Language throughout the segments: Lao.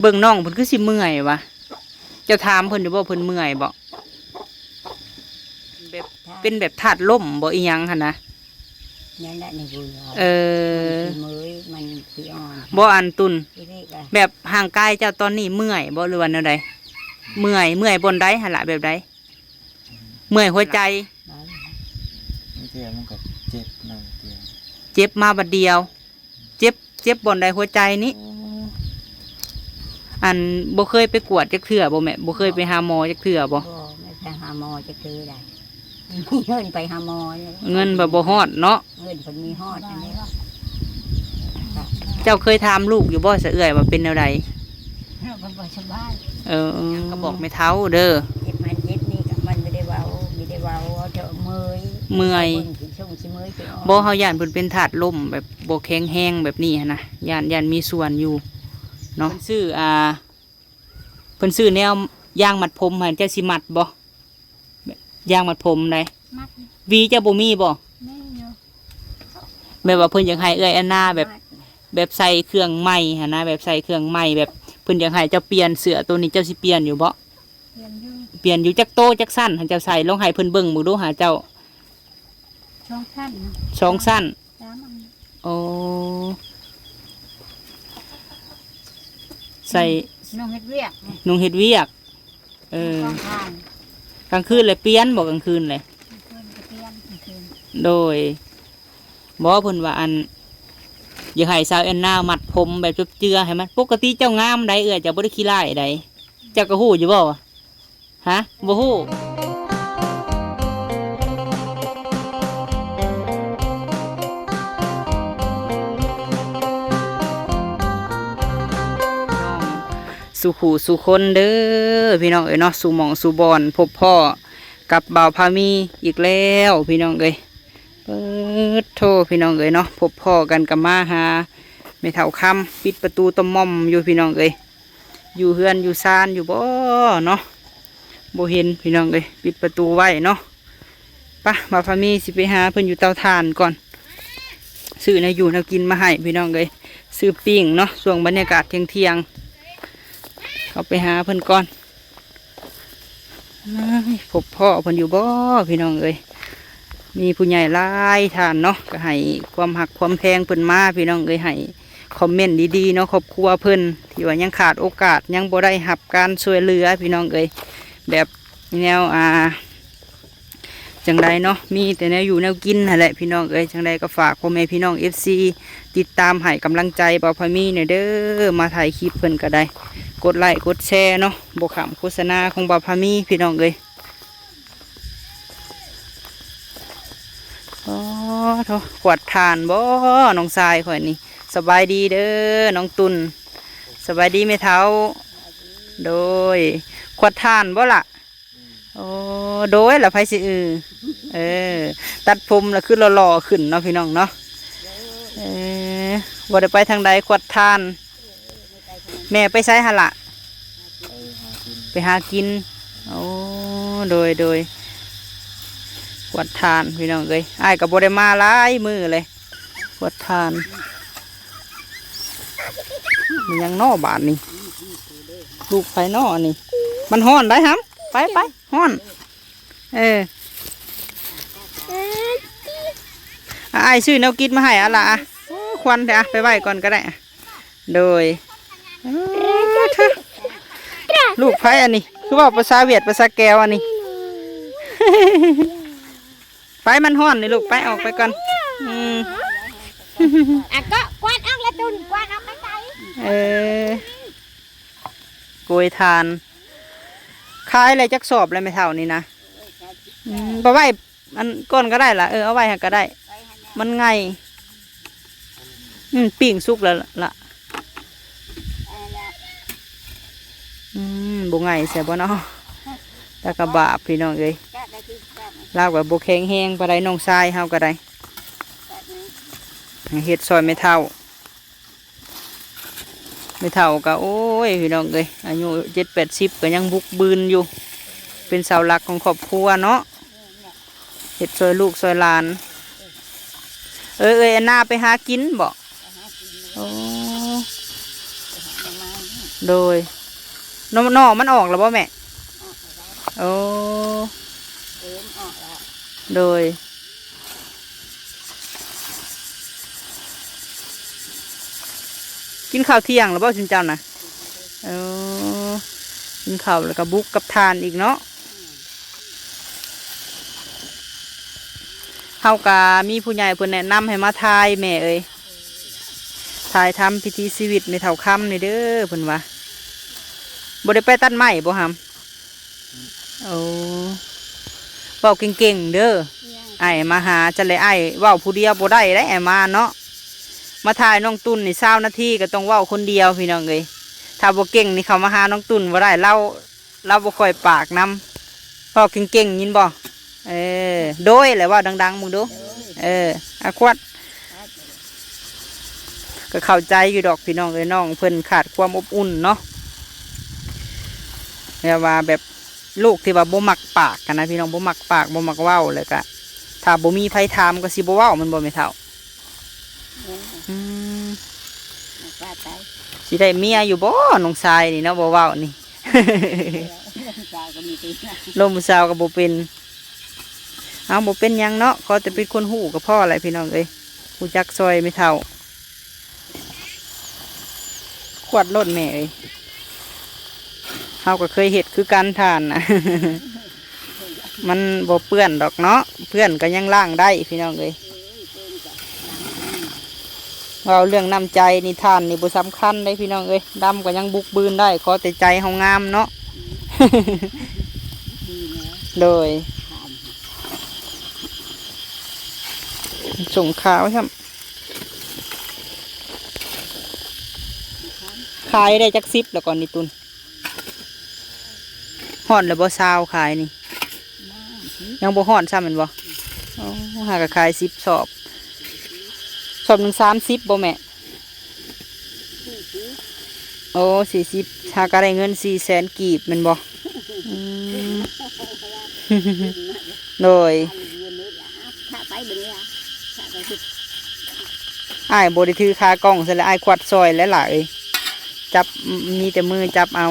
ເບິ່ງນ້ອງເພິ່ນຄືຊິເມື່ອຍວະ. ເຈົ້າຖາມເພິ່ນຢູ່ບໍ່ ເພິ່ນເມື່ອຍບໍ່? ແບບ ເປັນແບບທາດລົມບໍ່ ອີຫຍັງຫັ້ນນະ? ນັ້ນແຫຼະ ໃນບຸນເຮົາ ເອີ ມັນຊິເມື່ອຍ ມັນຊິອ່ອນ ບໍ່ ອັນຕຸນ ແບບຮ່າງກາຍເຈົ້າຕອນນີ້ເມື່ອຍບໍ່ ຫຼືວ່າແນວໃດ? ເມື່ອຍ ເມື່ອຍບ່ອນໃດຫັ້ນລະ ແບບໃດ? ເມື່ອຍຫົວໃຈ ບາງເທື່ອມັນກໍເຈັບນຳ ເຈັບມາບາດດຽວ. ເຈັບ ເຈັບບ່ອນໃດ? ຫົວໃຈນີ້? ໂອ້ ອັນ ບໍ່ເຄີຍໄປກວດຈັກເທື່ອບໍ່ແມ່? ບໍ່ເຄີຍໄປຫາໝໍຈັກເທື່ອບໍ່? ບໍ່ ບໍ່ໄປຫາໝໍຈັກເທື່ອໃດ. ມີເງິນໄປຫາໝໍນີ້ ເງິນບໍ່ ບໍ່ຮອດເນາະ. ເງິນເພິ່ນມີຮອດອັນນີ້. ເຈົ້າເຄີຍຖາມລູກຢູ່ບໍ່ຊະເອື້ອຍວ່າເປັນແນວໃດ? ເພິ່ນບໍ່ສະບາຍ. ເອີ ກໍບອກແມ່ເຖົ້າເດີ ເຈັບນັ້ນເຈັບນີ້ ກໍມັນບໍ່ໄດ້ເວົ້າ ບໍ່ໄດ້ເວົ້າ ເຈົ້າເມື່ອຍ ເມື່ອຍ ເບິ່ງຊິຊົງຊິເມື່ອຍຊິອ່ອນ. ບໍ່ ເຮົາຢ້ານເພິ່ນເປັນທາດລົມ ແບບບໍ່ແຂງແຮງແບບນີ້ຫັ້ນນະ ຢ້ານ ຢ້ານມີສ່ວນຢູ່ເນາະ. ເພິ່ນຊື້ ອ່າ ເພິ່ນຊື້ແນວຢາງມັດຜົມຫັ້ນ ເຈົ້າຊິມັດບໍ່? ຢາງມັດຜົມໃດ ມັດ ຫວີເຈົ້າບໍ່ມີບໍ່? ມີຢູ່ ແບບວ່າເພິ່ນຢາກໃຫ້ເອື້ອຍແອນນາແບບ ມັດ ແບບໃສ່ເຄື່ອງໃໝ່ຫັ້ນນະ ແບບໃສ່ເຄື່ອງໃໝ່ ແບບເພິ່ນຢາກໃຫ້ເຈົ້າປ່ຽນເສື້ອໂຕນີ້ ເຈົ້າຊິປ່ຽນຢູ່ບໍ່? ປ່ຽນຢູ່ ປ່ຽນຢູ່. ຈັກໂຕຈັກຊັ້ນ ໃຫ້ເຈົ້າໃສ່ ລອງໃຫ້ເພິ່ນເບິ່ງເບິ່ງດູຫາເຈົ້າ. ສອງຊັ້ນນະ ສອງຊັ້ນ ສາມອັນ. ໂອ້ ໃສ່ ນຸ່ງເຮັດວຽກ ນຸ່ງເຮັດວຽກ. ເອີ ກາງຄືນລະປ່ຽນບໍ່? ກາງຄືນລະ ກາງຄືນກໍປ່ຽນ ກາງຄືນ. ໂດຍ ບໍ່ ເພິ່ນວ່າອັນ ຢາກໃຫ້ສາວແອນນາມັດຜົມແບບຈົບເຈືອໃຫ້ມັນ ປົກກະຕິເຈົ້າງາມໃດເອື້ອຍ ເຈົ້າບໍ່ໄດ້ຂີ້ຮ້າຍໃດ. ເຈົ້າກໍຮູ້ຢູ່ບໍ່? ຮະ ບໍ່ຮູ້. ສູ່ຄູ່ສູ່ຄົນເດີພີ່ນ້ອງເອີຍເນາະ ສູ່ໝ່ອງສູ່ບ່ອນ ພົບພໍ້ກັບບ່າວພາມີອີກແລ້ວພີ່ນ້ອງເອີຍ. ເປີດໂທພີ່ນ້ອງເອີຍເນາະ ພົບພໍ້ກັນກໍມາຫາແມ່ເຖົ້າຄຳ ປິດປະຕູຕະໝ່ອມຢູ່ພີ່ນ້ອງເອີຍ. ຢູ່ເຮືອນຢູ່ຊານຢູ່ບໍ່ເນາະ ບໍ່ເຫັນພີ່ນ້ອງເອີຍ ປິດປະຕູໄວ້ເນາະ. ປະ ບ່າວພາມີຊິໄປຫາເພິ່ນຢູ່ເຕົາຖ່ານກ່ອນ ຊື້ແນວຢູ່ແນວກິນມາໃຫ້ພີ່ນ້ອງເອີຍ ຊື້ປີ້ງເນາະ ຊ່ວງບັນຍາກາດທ່ຽງໆ ເຂົ້າໄປຫາເພິ່ນກ່ອນ. ເອີຍ ພົບພໍ້ເພິ່ນຢູ່ບໍ່ພີ່ນ້ອງເອີຍ? ມີຜູ້ໃຫຍ່ຫຼາຍທ່ານເນາະ ກໍໃຫ້ຄວາມຮັກຄວາມແພງເພິ່ນມາພີ່ນ້ອງເອີຍ ໃຫ້ຄອມເມັນດີໆເນາະ ຄອບຄົວເພິ່ນທີ່ວ່າຍັງຂາດໂອກາດ ຍັງບໍ່ໄດ້ຮັບການຊ່ວຍເຫຼືອພີ່ນ້ອງເອີຍ ແບບແນວ ອ່າ ຈັ່ງໃດເນາະ ມີແຕ່ແນວຢູ່ແນວກິນຫັ້ນແຫຼະພີ່ນ້ອງເອີຍ. ຈັ່ງໃດກໍຝາກພໍ່ແມ່ພີ່ນ້ອງເອັຟຊີ ຕິດຕາມໃຫ້ກຳລັງໃຈບ່າວພາມີແດ່ເດີ ມາຖ່າຍຄລິບເພິ່ນກໍໄດ້ ກົດໄລ້ກົດແຊເນາະ ບໍ່ຂ້າມໂຄສະນາຂອງບ່າວພາມີພີ່ນ້ອງເອີຍ. ອໍ ໂທ້ ກວາດຖ່ານບໍ່ນ້ອງຊາຍຂ້ອຍນີ້? ສະບາຍດີເດີນ້ອງຕຸນ ສະບາຍດີແມ່ເຖົ້າ. ໂດຍ ກວາດຖ່ານບໍ່ລະ? ໂອ້ ໂດຍ ລະໃຜຊິ ເອີ ເອີ ຕັດຜົມລະຄືຫຼໍ່ໆຂຶ້ນເນາະພີ່ນ້ອງເນາະ. ເອີ ບໍ່ໄດ້ໄປທາງໃດ ກວາດຖ່ານ. ແມ່ໄປໃສຫັ້ນລະ? ໄປຫາກິນ. ໂອ້ ໂດຍ ໂດຍ ກວາດຖ່ານພີ່ນ້ອງເອີຍ ອ້າຍກໍບໍ່ໄດ້ມາຫຼາຍມື້ເລີຍ ກວາດຖ່ານ. ແມ່ນຫຍັງເນາະບາດນີ້ ລູກໃຜເນາະອັນນີ້? ມັນຮ້ອນໄດ໋ຫຳ ໄປ ໄປ ຮ້ອນ. ເອີ ອ້າຍຊື້ແນວກິນມາໃຫ້ ອະລະ ອະ ໂອ້ ຄວັນແທ້ ອະ ໄປໄວ້ກ່ອນກໍໄດ້ ອະ. ໂດຍ ລູກໃຜອັນນີ້ ຄືເວົ້າພາສາຫວຽດ ພາສາແກວອັນນີ້? ໄປ ມັນຮ້ອນນີ້ລູກ ໄປ ອອກໄປກ່ອນ. ອືມ ອະ ກໍກວາດອອກລະຕຸນ ກວາດອອກໄກໆ. ເອີ ໂກຍຖ່ານ ຂາຍແລ້ວຈັກສອບແລ້ວແມ່ເຖົ້ານີ້ນະ? ອືມ ບໍ່ໄວ້ ອັນກ່ອນກໍໄດ້ລະ ເອີ ເອົາໄວ້ຫັ້ນກໍໄດ້ ມັນໄງ່. ອືມ ປີ້ງສຸກແລ້ວລະ ອືມ ບໍ່ໄງ່ໃສ່ບໍ່ເນາະ? ແລ້ວກໍບາບ ພີ່ນ້ອງເອີຍ ລາວກໍບໍ່ແຂງແຮງປານໃດ ນ້ອງຊາຍເຮົາກໍໄດ້ ເຮັດຊ່ອຍແມ່ເຖົ້າ. ແມ່ເຖົ້າກໍ ໂອ້ຍ ພີ່ນ້ອງເອີຍ ອາຍຸເຈັດແປດສິບກໍຍັງບຸກບືນຢູ່ ເປັນເສົາຫຼັກຂອງຄອບຄົວເນາະ ເຮັດຊ່ອຍລູກຊ່ອຍຫຼານ. ເອີ ເອີຍ ອັນນາໄປຫາກິນບໍ? ໂອ້ ໂດຍ ໜໍ່ ໜໍ່ມັນອອກແລ້ວບໍ່ແມ່? ອອກແລ້ວ ໂອ້ ເລີ່ມອອກແລ້ວ ໂດຍ ກິນເຂົ້າທ່ຽງແລ້ວບໍ່ຊຸມເຈົ້ານະ? ເອີ ກິນເຂົ້າແລ້ວກໍບຸກກັບຖ່ານອີກເນາະ. ເຮົາກະມີຜູ້ໃຫຍ່ເພິ່ນແນະນຳໃຫ້ມາຖ່າຍແມ່ເອີຍ ຖ່າຍທຳວິຖີຊີວິດແມ່ເຖົ້າຄຳນີ້ເດີ ເພິ່ນວ່າ. ບໍ່ໄດ້ໄປຕັດໄມ້ບໍ່ຫຳ? ໂອ້ ເວົ້າເກັ່ງໆເດີ ອ້າຍມາຫາ. ຈັ່ງໃດອ້າຍເວົ້າຜູ້ດຽວບໍ່ໄດ້ເດ້ ອ້າຍມາເນາະ. ມາຖ່າຍນ້ອງຕຸ່ນນີ້ຊາວນາທີກໍຕ້ອງເວົ້າຄົນດຽວ ພີ່ນ້ອງເອີຍ. ຖ້າບໍ່ເກັ່ງນີ້ເຂົ້າມາຫານ້ອງຕຸ່ນບໍ່ໄດ້ ລາວ ລາວບໍ່ຄ່ອຍປາກນຳ ເວົ້າເກັ່ງໆ ຍິນບໍ່? ເອີ ໂດຍ ແລ້ວເວົ້າດັງໆເບິ່ງດູ. ເອີ ອາ ຂວດ ກໍເຂົ້າໃຈຢູ່ດອກພີ່ນ້ອງເອີຍ ນ້ອງເພິ່ນຂາດຄວາມອົບອຸ່ນເນາະ ແບບວ່າແບບລູກທີ່ວ່າບໍ່ມັກປາກຫັ້ນນະພີ່ນ້ອງ ບໍ່ມັກປາກ ບໍ່ມັກເວົ້າ ແລ້ວກະຖ້າບໍ່ມີໃຜຖາມກໍຊິບໍ່ເວົ້າ ແມ່ນບໍ່ແມ່ເຖົ້າ? ອືມ ວ່າໄປ ຊິໄດ້ເມຍຢູ່ບໍ່ນ້ອງຊາຍນີ້ເນາະ ບໍ່ເວົ້ານີ້? ເອີ ລົມຜູ້ສາວກໍມີຕິ ລົມຜູ້ສາວກໍບໍ່ເປັນ. ເອົາ ບໍ່ເປັນຫຍັງເນາະ ຂໍແຕ່ເປັນຄົນຮູ້ກໍພໍແຫຼະພີ່ນ້ອງເອີຍ ຮູ້ຈັກຊ່ອຍແມ່ເຖົ້າ. ຂວດໂລດແມ່ເອີຍ ເຮົາກໍເຄີຍເຮັດຄືກັນທ່ານນະ ມັນບໍ່ເປື້ອນດອກເນາະ ເປື້ອນກໍຍັງລ້າງໄດ້ພີ່ນ້ອງເອີຍ. ເວົ້າເລື່ອງນ້ຳໃຈນີ້ ທ່ານນີ້ບໍ່ສຳຄັນເດ້ພີ່ນ້ອງເອີຍ ດຳກໍຍັງບຸກບືນໄດ້ ຂໍແຕ່ໃຈເຮົາງາມເນາະ. ໂດຍ ສົ່ງຂາວຊ້ຳ. ຂາຍໄດ້ຈັກສິບແລ້ວກ່ອນນີ້ຕຸ່ນ? ຮອດແລ້ວບໍ່ຊາວຂາຍນີ້? ຍັງບໍ່ຮອດຊ້ຳແມ່ນບໍ່? ໂອ້ ຫາກໍຂາຍສິບສອບ ສອບໜຶ່ງສາມສິບບໍ່ແມ່? ໂອ້ ສີ່ສິບ ຫາກໍໄດ້ເງິນສີ່ແສນກີບແມ່ນບໍ່? ອືມ ໂດຍ ອ້າຍບໍ່ໄດ້ຖືຂາກ້ອງຊັ້ນລະ ອ້າຍຂວັດຊ່ອຍແຫຼະຫຼ້າເອີຍ ຈັບ ມີແຕ່ມືຈັບເອົາ.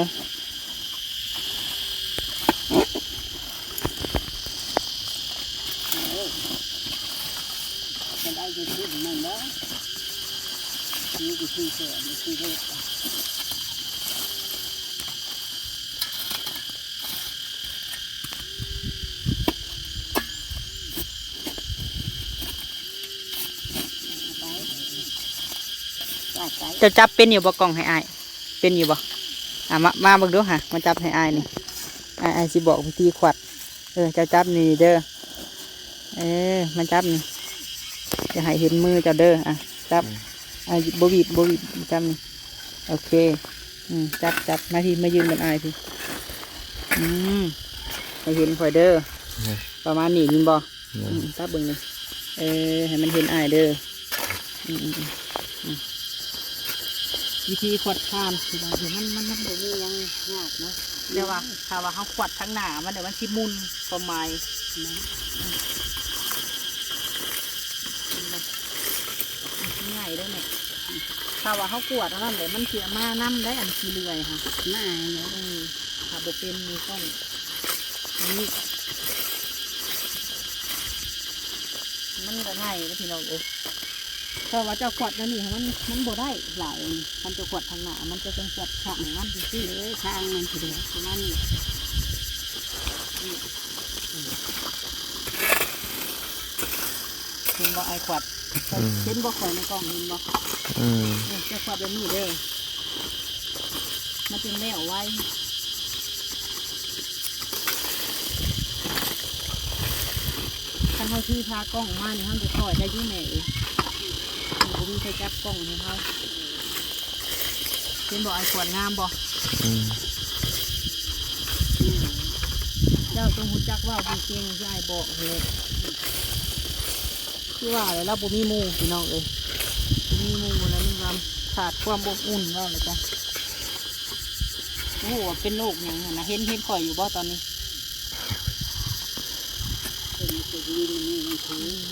ເຈົ້າຈັບເປັນຢູ່ບໍ່ ກ້ອງໃຫ້ອ້າຍ ເປັນຢູ່ບໍ່? ອ່າ ມາ ມາເບິ່ງດູຫາ ມາຈັບໃຫ້ອ້າຍນີ້ ອ້າຍ ອ້າຍຊິບອກວິທີຂວັດ. ເອີ ເຈົ້າຈັບນີ້ເດີ ເອີ ມາຈັບນີ້ ຢ່າໃຫ້ເຫັນມືເຈົ້າເດີ ອ່ະ ຈັບ ອ່ະ ບໍ່ບີບ ບໍ່ບີບ ຈັບນີ້ ໂອເຄ ອືມ ຈັບ ຈັບ ມາພີ້ ມາຢືນກັບອ້າຍພີ້ ອືມ ໃຫ້ເຫັນຂ້ອຍເດີ ປະມານນີ້ ຍິນບໍ່? ອືມ ຈັບເບິ່ງນີ້ ເອີ ໃຫ້ມັນເຫັນອ້າຍເດີ ອືມ ອືມ ອືມ ວິທີຂວັດຖ່ານ ມັນ ມັນ ມັນບໍ່ມີຫຍັງຍາກເນາະ ແຕ່ວ່າຖ້າວ່າເຮົາຂວັດທາງໜ້າມັນ ມັນຊິໝຸ່ນ ຄວາມໝາຍ ເຫັນບໍ່? ມັນຊິງ່າຍເດ້ແມ່ ຖ້າວ່າເຮົາກວດອັນນັ້ນແຫຼະ ມັນຊິມານຳໄດ້ ອັນຂີ້ເລື່ອຍຫະ ມາເນາະ ເອີ ຖ້າບໍ່ເປັນມືກ້ອງ ນີ້ ມັນກໍງ່າຍເດ້ພີ່ນ້ອງເອີຍ ເພາະວ່າເຈົ້າຂວັດແນວນີ້ມັນ ມັນບໍ່ໄດ້ຫຼາຍ ຄັນເຈົ້າຂວັດທາງໜ້າ ມັນຈະຕ້ອງຂວັດຂ້າງມັນຊື່ໆ ເອີ ຂ້າງມັນຊິໄດ້ປະມານນີ້ ນີ້ ເຫັນບໍ່ອ້າຍຂວັດ? ອືມ ເຫັນບໍ່ຂ້ອຍໃນກ້ອງ ເຫັນບໍ່? ອືມ ເອີ ເຈົ້າຂວັດແບບນີ້ເດີ ມັນຈຶ່ງແລ້ວໄວ ຄັນເຮົາຖືພາກ້ອງມານີ້ ເຮົາຈະຄ່ອຍໄດ້ຢູ່ແມ່ເອີຍ ບໍ່ມີໃຜຈັບກ້ອງໃຫ້ເຮົາ ເຫັນບໍ່ອ້າຍຂວັດ ງາມບໍ່? ອືມ ເຈົ້າຕ້ອງຮູ້ຈັກເວົ້າເກັ່ງໆ ທີ່ອ້າຍບອກຫັ້ນແຫຼະ ຄືວ່າແຫຼະ ລາວບໍ່ມີໝູ່ພີ່ນ້ອງເອີຍ ບໍ່ມີໝູ່ແລ້ວມັນວ່າຂາດຄວາມອົບອຸ່ນ ເວົ້າແລ້ວກະບໍ່ຮູ້ວ່າເປັນໂລກຫຍັງຫັ້ນນະ ເຫັນ ເຫັນຂ້ອຍຢູ່ບໍ່ຕອນນີ້?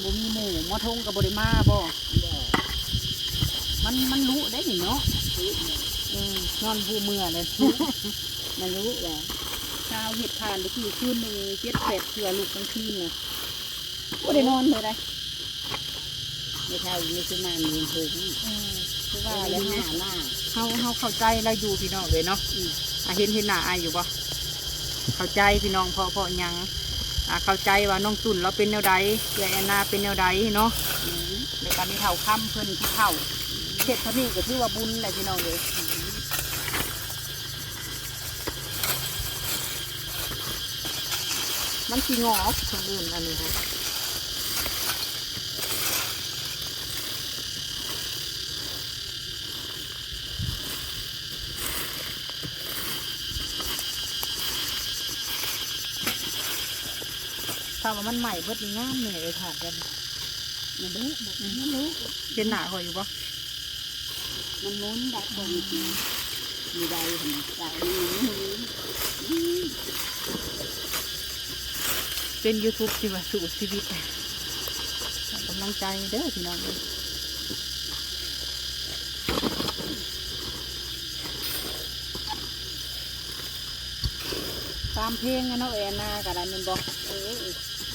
ບໍ່ມີໝູ່ ໝໍທົງກໍບໍ່ໄດ້ມາບໍ່? ມັນ ມັນລຸໄດ໋ນີ້ເນາະ ເອີ ນອນຜູ້ເມື່ອແລ້ວ ມັນຮູ້ແລ້ວ ຊາວເຮັດທານໄດ້ຄືນໜຶ່ງເຈັດແປດເທື່ອ ລຸກກາງຄືນນະ ບໍ່ໄດ້ນອນເລີຍໄດ໋. ແມ່ເຖົ້າມີສຸມານເພິ່ນ ອືມ ຄືວ່າແລ້ວ ເຮົາ ເຮົາເຂົ້າໃຈລາວຢູ່ພີ່ນ້ອງເອີຍເນາະ. ອືມ ອາ ເຫັນ ເຫັນໜ້າອ້າຍຢູ່ບໍ່? ເຂົ້າໃຈພີ່ນ້ອງ ເພາະ ເພາະຫຍັງ ອາ ເຂົ້າໃຈວ່ານ້ອງຕຸ້ນລາວເປັນແນວໃດ ເອື້ອຍແອນນາເປັນແນວໃດເນາະ. ອືມ ແລ້ວກໍແມ່ເຖົ້າຄຳເພິ່ນຜູ້ເຖົ້າ ເຮັດເທົ່ານີ້ກໍຖືວ່າບຸນແຫຼະພີ່ນ້ອງເອີຍ. ມັນຊິງອກ ຄົນອື່ນອັນນີ້ຫັ້ນ ຖ້າວ່າມັນໄໝ້ເບິດນີ້ງາມແນ່ເອີຍ ຖ້າແບບນີ້ ມັນດຸ ມັນດຸ ເຫັນໜ້າຂ້ອຍຢູ່ບໍ່? ມັນໝູນດັກບໍ່ມີ ມີໄດ້ຫັ້ນນະ ເຈົ້າ ເປັນຢູທູບທີ່ວ່າສູ້ຊີວິດ ໃຫ້ກຳລັງໃຈເດີພີ່ນ້ອງເອີຍ. ຕາມເພງຫັ້ນເນາະ ເອື້ອຍແອນນາກໍໄດ້ແມ່ນບໍ່? ເອີ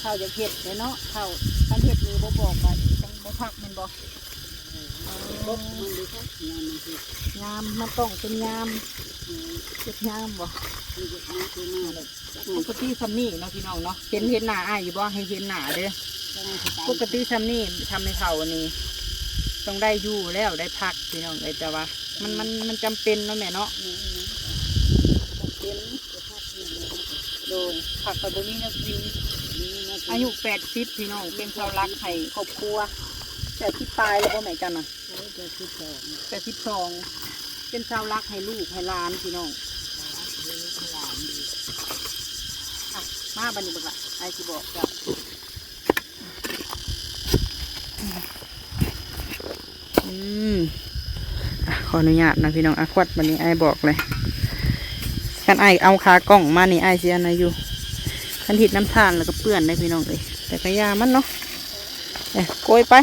ເຖົ້າຢາກເຮັດແຫຼະເນາະ ເຖົ້າ ຄັນເຮັດນີ້ບໍ່ບອກວ່າຈັ່ງບໍ່ພັກແມ່ນບໍ່? ເອີ ມັນດີຄັກ ຍາມມັນເຮັດ ຍາມມັນຕ້ອງເປັນຍາມ ອືມ ເຮັດຍາມບໍ່? ມັນເຮັດຍາມຄືມາແລ້ວ ປົກກະຕິຊ່ຳນີ້ເນາະພີ່ນ້ອງເນາະ ເຫັນ ເຫັນໜ້າອ້າຍຢູ່ບໍ່? ໃຫ້ເຫັນໜ້າເດີ ປົກກະຕິຊ່ຳນີ້ ຊ່ຳແມ່ເຖົ້ານີ້ຕ້ອງໄດ້ຢູ່ແລ້ວ ໄດ້ພັກພີ່ນ້ອງເອີຍ ແຕ່ວ່າມັນ ມັນ ມັນຈຳເປັນເນາະແມ່ເນາະ. ອືມ ຈຳເປັນ ໂດຍ ພັກກໍບໍ່ມີແນວກິນ ອາຍຸແປດສິບພີ່ນ້ອງ ເປັນເສົາຫຼັກໃຫ້ຄອບຄົວ. ແປດສິບປາຍແລ້ວບໍ່ແມ່ເຈົ້ານະ? ໂອ້ຍ ແປດສິບສອງ ແປດສິບສອງ ເປັນເສົາຫຼັກໃຫ້ລູກໃຫ້ຫຼານພີ່ນ້ອງ. ອ່ະ ມາບັດນີ້ບັກຫຼ້າ ອ້າຍຊິບອກເຈົ້າ. ອືມ ອ່ະ ຂໍອະນຸຍາດນະພີ່ນ້ອງ ອາ ຄວັດ ບັດນີ້ອ້າຍບອກເລີຍ ຄັນອ້າຍເອົາຂາກ້ອງມານີ້ ອ້າຍຊິອັນນັ້ນຢູ່ ຄັນເຮັດນຳທານແລ້ວກໍເປື້ອນເດ້ພີ່ນ້ອງເອີຍ ແຕ່ກໍຢ່າມັນເນາະ ເອີ ໂກຍໄປ.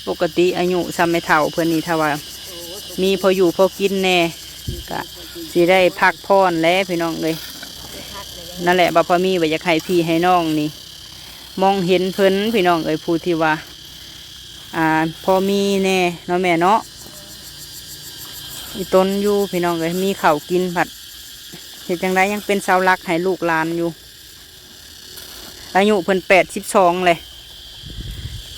ປົກກະຕິອາຍຸຊ່ຳແມ່ເຖົ້າເພິ່ນນີ້ ຖ້າວ່າມີພໍຢູ່ພໍກິນແດ່ ກະຊິໄດ້ພັກຜ່ອນແຫຼະພີ່ນ້ອງເອີຍ. ນັ້ນແຫຼະ ບ່າວພາມີວ່າຢາກໃຫ້ພີ່ໃຫ້ນ້ອງນີ້ ມອງເຫັນເພິ່ນພີ່ນ້ອງເອີຍ ຜູ້ທີ່ວ່າ ອ່າ ພໍມີແດ່ເນາະແມ່ເນາະ ອີ່ຕົນຢູ່ພີ່ນ້ອງເອີຍ ມີເຂົ້າກິນ ພັດເຮັດຈັ່ງໃດ ຍັງເປັນເສົາຫຼັກໃຫ້ລູກຫຼານຢູ່. ອາຍຸເພິ່ນແປດສິບສອງແຫຼະ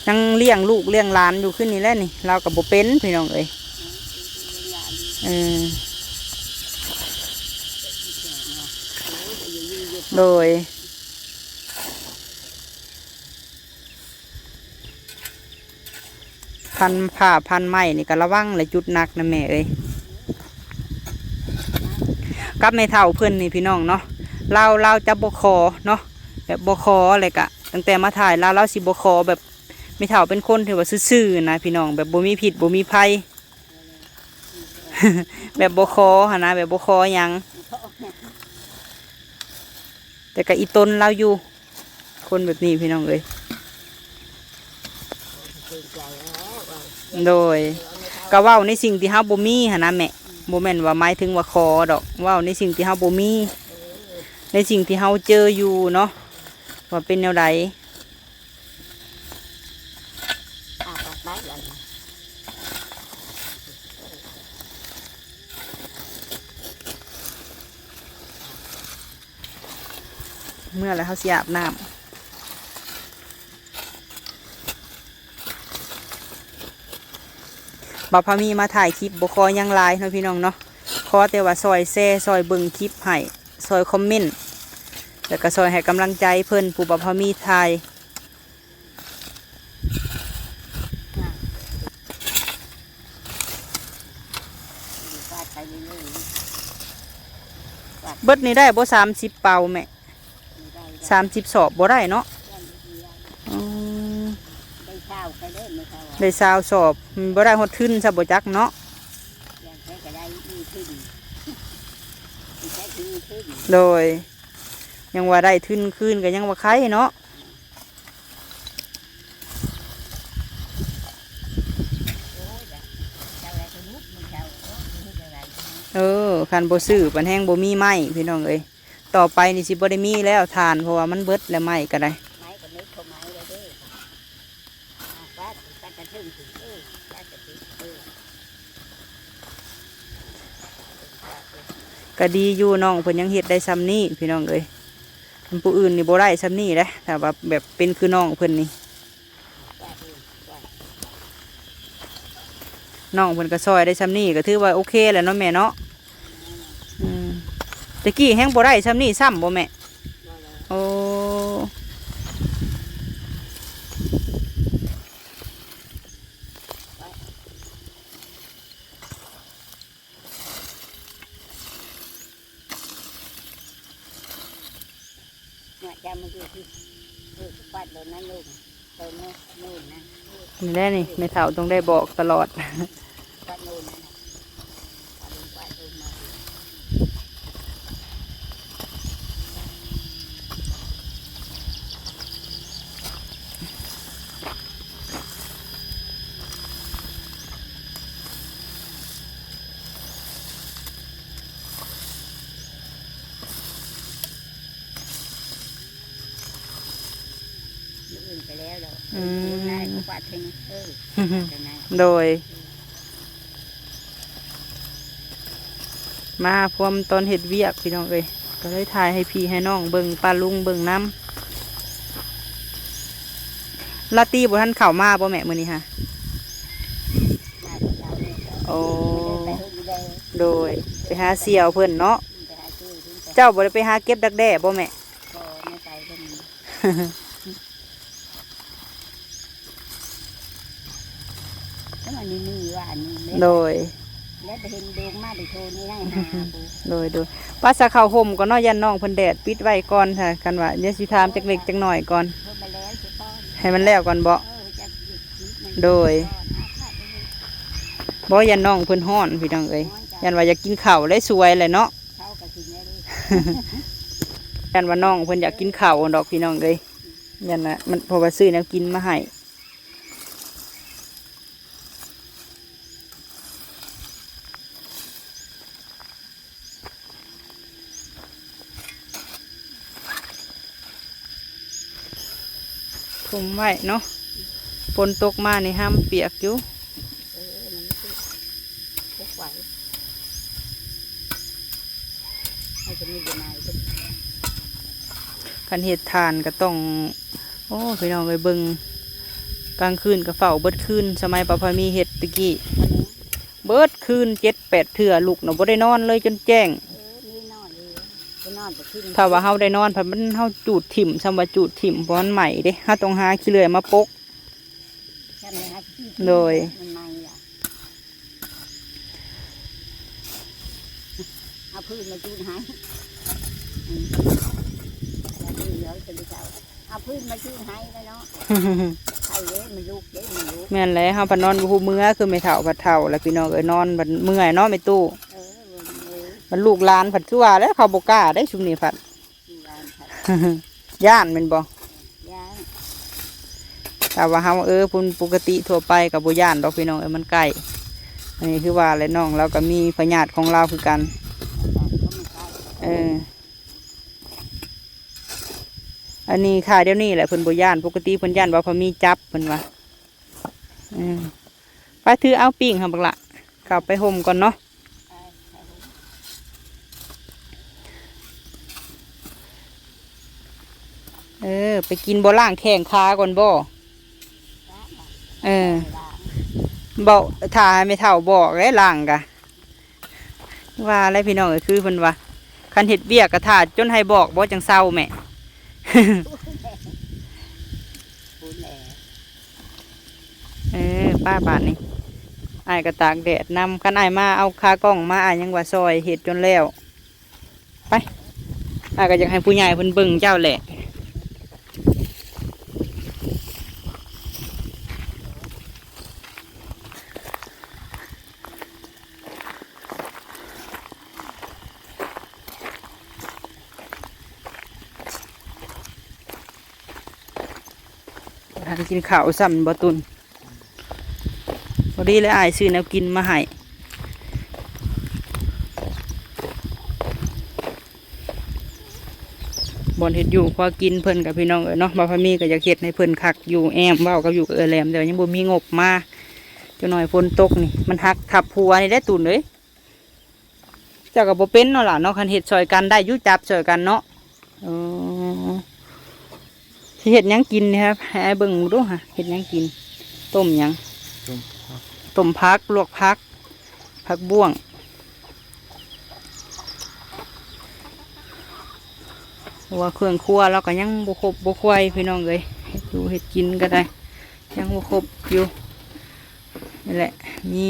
ຍັງລ້ຽງລູກລ້ຽງຫຼານຢູ່ຄືນີ້ແຫຼະນີ້ ລາວກໍບໍ່ເປັນພີ່ນ້ອງເອີຍ. ເອີ ໂດຍ. ພັນຜ້າພັນໄມ້ນີ້ກໍລະວັງແຫຼະ ຈຸດໜັກນະແມ່ເອີຍ. ກັບແມ່ເຖົ້າເພິ່ນນີ້ພີ່ນ້ອງເນາະ ລາວ ລາວຈະບໍ່ຂໍເນາະ ແບບບໍ່ຂໍ ແລ້ວກະຕັ້ງແຕ່ມາຖ່າຍລາວ ລາວຊິບໍ່ຂໍ ແບບແມ່ເຖົ້າເປັນຄົນທີ່ວ່າຊື່ໆນະພີ່ນ້ອງ ແບບບໍ່ມີພິດບໍ່ມີໄພ ແບບບໍ່ຂໍຫັ້ນນະ ແບບບໍ່ຂໍຫຍັງ ແຕ່ກໍອີ່ຕົນລາວຢູ່. ຄົນແບບນີ້ພີ່ນ້ອງເອີຍ ໂດຍ ກໍເວົ້າໃນສິ່ງທີ່ເຮົາບໍ່ມີຫັ້ນນະແມ່ ບໍ່ແມ່ນວ່າໝາຍເຖິງວ່າຂໍດອກ ເວົ້າໃນສິ່ງທີ່ເຮົາບໍ່ມີ ໃນສິ່ງທີ່ເຮົາເຈີຢູ່ເນາະ ວ່າເປັນແນວໃດ. ເມື່ອແລ້ວເຮົາຊິອາບນ້ຳ. ບ່າວພາມີມາຖ່າຍຄລິບ ບໍ່ຂໍຫຍັງຫຼາຍເນາະພີ່ນ້ອງເນາະ ຂໍແຕ່ວ່າຊ່ອຍແຊ ຊ່ອຍເບິ່ງຄລິບໃຫ້ ຊ່ອຍຄອມເມັນ ແລ້ວກໍຊ່ອຍໃຫ້ກຳລັງໃຈເພິ່ນ ຜູ້ບ່າວພາມີຖ່າຍ. ເບິດນີ້ໄດ້ບໍ່ ສາມສິບເປົາແມ່? ສາມສິບສອບບໍ່ໄດ້ເນາະ? ອືມ ໄດ້ຊາວ ໄດ້ຊາວສອບ ບໍ່ໄດ້ຮອດທຶນຊະບໍ່ຈັກເນາະ. ໂດຍ. ຍັງວ່າໄດ້ທຶນຄືນກໍຍັງວ່າໄຄເນາະ. ເອີ ຄັນບໍ່ຊື້ປານແຮງບໍ່ມີໄມ້ ພີ່ນ້ອງເອີຍ. ຕໍ່ໄປນີ້ຊິບໍ່ໄດ້ມີແລ້ວຖ່ານ ເພາະວ່າມັນເບິດແລ້ວໄມ້ກໍໄດ້. ໄມ້ກໍເມັດເຂົ້າໄມ້ແລ້ວເດ້. ອ່າ ປາດ ປາດກະເທິງຂຶ້ນເອີ ປາດກະເທິງເອີ. ກໍດີຢູ່ ນ້ອງເພິ່ນຍັງເຮັດໄດ້ຊ່ຳນີ້ ພີ່ນ້ອງເອີຍ. ອັນຜູ້ອື່ນນີ້ບໍ່ໄດ້ຊ່ຳນີ້ເດ້ ຖ້າວ່າແບບເປັນຄືນ້ອງເພິ່ນນີ້. ນ້ອງເພິ່ນກໍຊ່ອຍໄດ້ຊ່ຳນີ້ ກໍຖືວ່າໂອເຄແລ້ວເນາະແມ່ເນາະ. ອືມ ແຕ່ກີ້ແຮງບໍ່ໄດ້ຊ່ຳນີ້ຊ້ຳບໍ່ແມ່? ໂອ້ ເນາະ ຈຳມາຢູ່ທີ່ ເອີ ກວາດໂດນນັ້ນລົງ ໂຕໂນ້ນໂນ້ນນະ. ນີ້ແຫຼະນີ້ ແມ່ເຖົ້າຕ້ອງໄດ້ບອກຕະຫຼອດ ກວາດໂນ້ນນັ້ນນະ ເອົາລົງກວາດລົງມາ. ມື້ອື່ນກໍແລ້ວດອກ. ອືມ ມື້ໜ້າກໍກວາດເທື່ອໜຶ່ງ. ເອີ ໂດຍ ມາພວມຕອນເຮັດວຽກ ພີ່ນ້ອງເອີຍ ກໍເລີຍຖ່າຍໃຫ້ພີ່ໃຫ້ນ້ອງເບິ່ງ ປ້າລຸງເບິ່ງນຳ. ລາຕີບໍ່ທັນເຂົ້າມາບໍ່ແມ່ ມື້ນີ້ຫາ? ໂອ້ ໂດຍ ໄປຫາສ່ຽວເພິ່ນເນາະ. ເຈົ້າບໍ່ໄດ້ໄປຫາເກັບດັກແດ້ບໍ່ແມ່? ບໍ່ ແມ່ໄປເພິ່ນ ແລ້ວມັນມີມື້ວານນີ້ແຫຼະ. ໂດຍ ແລ້ວໄປເຫັນໂດງມາໄດ້ໂທນີ້ໃຫ້ຫາຜູ້. ໂດຍ ໂດຍ ປາສາເຂົ້າຮົ່ມກ່ອນເນາະ ຢ້ານນ້ອງເພິ່ນແດດ ປິດໄວ້ກ່ອນ. ຖ້າຄັນວ່າ ດຽວຊິຖາມຈັກເລັກຈັກໜ້ອຍກ່ອນ ໃຫ້ມັນແລ້ວກ່ອນເບາະ. ໂດຍ ບໍ່ ຢ້ານນ້ອງເພິ່ນຮ້ອນ ພີ່ນ້ອງເອີຍ. ຢ້ານວ່າຢາກກິນເຂົ້າ ແລະ ສວຍແຫຼະເນາະ. ຢ້ານວ່ານ້ອງເພິ່ນຢາກກິນເຂົ້າດອກ ພີ່ນ້ອງເອີຍ. ຢ້ານວ່າມັນ ເພາະວ່າຊື້ແນວກິນມາໃຫ້. ຄຸມໄວ້ເນາະ ຝົນຕົກມານີ້ຫ້ຳປຽກຢູ່. ເອີ ມັນຄື ຄັນເຮັດຖ່ານກໍຕ້ອງ ໂອ້ ພີ່ນ້ອງເອີຍ ເບິ່ງ ກາງຄືນກໍເຝົ້າເບິດຄືນ. ສະໄໝປ້າພາມີເຮັດແຕ່ກີ້ ເບິດຄືນເຈັດແປດເທື່ອ ລຸກນະບໍ່ໄດ້ນອນເລີຍຈົນແຈ້ງ. ເອີ ມີນອນຢູ່ ໄປນອນກໍຄືນ. ຖ້າວ່າເຮົາໄດ້ນອນ ພັດມັນ ເຮົາຈູດຖິ້ມ ສ່ຳວ່າຈູດຖິ້ມ ເພາະມັນໄໝ້ເດ້ ເຮົາຕ້ອງຫາຂີ້ເລື່ອຍມາປົກ. ໂດຍ ມັນໄໝ້ລະ ເອົາຟືນມາຈູດໃຫ້. ອືມ ເອົາຟືນມາຈູດໃຫ້ແລ້ວເນາະ. ໄປເດ້ ມັນລຸກເດ້ ມັນລຸກ. ແມ່ນແຫຼະ ເຮົາພັດນອນບໍ່ຮູ້ເມື່ອ ຄືແມ່ເຖົ້າພັດເຖົ້າແລ້ວ ພີ່ນ້ອງເອີຍ. ນອນບັດເມື່ອຍເນາະແມ່ຕູ້. ເອີ ມັນລຸກ ມັນລຸກ ບັດລູກຫຼານພັດຄືວ່າແລ້ວ ເຂົາບໍ່ກ້າໄດ້ຊຸມນີ້ພັດ. ຢ້ານແມ່ນບໍ່? ຢ້ານ. ຖ້າວ່າເຮົາ ເອີ ຄົນປົກກະຕິທົ່ວໄປກໍບໍ່ຢ້ານດອກ ພີ່ນ້ອງເອີຍ ມັນໃກ້. ອັນນີ້ຄືວ່າແຫຼະ ນ້ອງລາວກໍມີພະຍາດຂອງລາວຄືກັນ. ເອີ ອັນນີ້ຖ້າດຽວນີ້ແຫຼະ ເພິ່ນບໍ່ຢ້ານ. ປົກກະຕິເພິ່ນຢ້ານວ່າພາມີຈັບ ເພິ່ນວ່າ. ເອີ ໄປຖືເອົາປີ້ງຫັ້ນບັກຫຼະ ເຂົ້າໄປຮົ່ມກ່ອນເນາະ. ເອີ ໄປກິນບໍ່ ລ້າງແຂ້ງຂາກ່ອນບໍ່? ເອີ ເວົ້າ ຖ້າໃຫ້ແມ່ເຖົ້າບອກເດ້ ລ້າງກະ ວ່າແລ້ວ ພີ່ນ້ອງເອີຍ. ຄືເພິ່ນວ່າ ຄັນເຮັດວຽກກະຖ້າຈົນໃຫ້ບອກບໍ່ ຈັ່ງເຊົາແມ່. ເອີ ປ້າ ບາດນີ້ ອ້າຍກໍຕາກແດດນຳ. ຄັນອ້າຍມາເອົາຂາກ້ອງມາ ອ້າຍຍັງວ່າຊ່ອຍເຮັດຈົນແລ້ວ. ໄປ ອ້າຍກໍຢາກໃຫ້ຜູ້ໃຫຍ່ເພິ່ນເບິ່ງເຈົ້າແຫຼະ. ທັນກິນເຂົ້າຊ້ຳບໍ່ຕຸນ. ພໍດີແລ້ວ ອ້າຍຊື້ແນວກິນມາໃຫ້. ບ່ອນເຮັດຢູ່ຄົວກິນເພິ່ນກະ ພີ່ນ້ອງເອີຍເນາະ, ບ່າວພາມີກໍຢາກເຮັດໃຫ້ເພິ່ນຄັກຢູ່, ແອ້ມເວົ້າກັບຢູ່ກັບເອື້ອຍແຫຼມ, ແຕ່ວ່າຍັງບໍ່ມີງົບມາ. ຈັກໜ້ອຍຝົນຕົກນີ້ ມັນຫັກທັບຫົວນີ້ແຫຼະ ຕຸນເອີຍ. ເຈົ້າກໍບໍ່ເປັນເນາະຫຼານເນາະ, ຄັນເຮັດຊ່ອຍກັນໄດ້ຢູ່ ຈັບຊ່ອຍກັນເນາະ. ເອີ ຊິເຮັດຫຍັງກິນນີ້ ໃຫ້ອ້າຍເບິ່ງດູຫາ ເຮັດຫຍັງກິນ? ຕົ້ມຫຍັງ? ຕົ້ມຜັກ ຕົ້ມຜັກ ລວກຜັກ ຜັກບ້ວງ. ເພາະວ່າເຄື່ອງຄົວລາວກໍຍັງບໍ່ຄົບບໍ່ຄວາຍ ພີ່ນ້ອງເອີຍ, ເຮັດຢູ່ເຮັດກິນກໍໄດ້ ຍັງບໍ່ຄົບຢູ່. ນີ້ແຫຼະ ມີ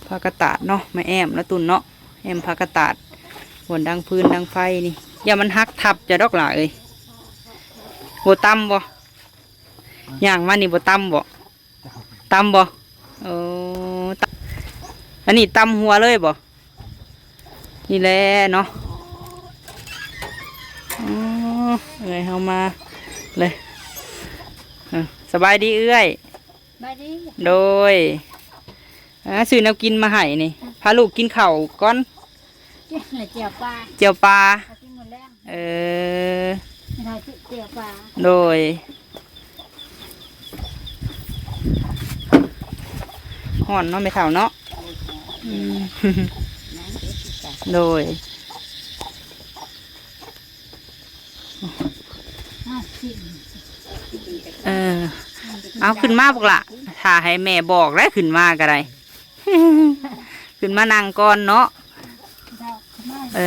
ຜັກກະຕາດເນາະ ມາແອ້ມເນາະ ຕຸນເນາະ, ແອ້ມຜັກກະຕາດ ບ່ອນດັງຟືນດັງໄຟນີ້. ຢ່າມັນຫັກທັບເຈົ້າດອກຫຼ້າເອີຍ. ບໍ່ຕຳບໍ່? ຍ່າງມານີ້ບໍ່ຕຳບໍ່? ຕຳບໍ່? ເອີ ຕຳ ອັນນີ້ຕຳຫົວເລີຍບໍ່? ນີ້ແຫຼະເນາະ. ອໍ ເອື້ອຍເຮົາມາເລີຍ. ເອີ ສະບາຍດີເອື້ອຍ. ສະບາຍດີ. ໂດຍ. ອ່າ ຊື້ແນວກິນມາໃຫ້ນີ້. ພາລູກກິນເຂົ້າກ່ອນ. ກິນແລ້ວ ແຈ່ວປາ ແຈ່ວປາ. ເອີ ແມ່ເຖົ້າຊື້ແຈ່ວປາ. ໂດຍ. ຮ້ອນເນາະແມ່ເຖົ້າເນາະ. ອືມ ໂດຍ. ເອີ ເອົາຂຶ້ນມາພວກຫຼ້າ, ຖ້າໃຫ້ແມ່ບອກໄດ້ ຂຶ້ນມາກໍໄດ້. ຂຶ້ນມານັ່ງກ່ອນເນາະ. ເອີ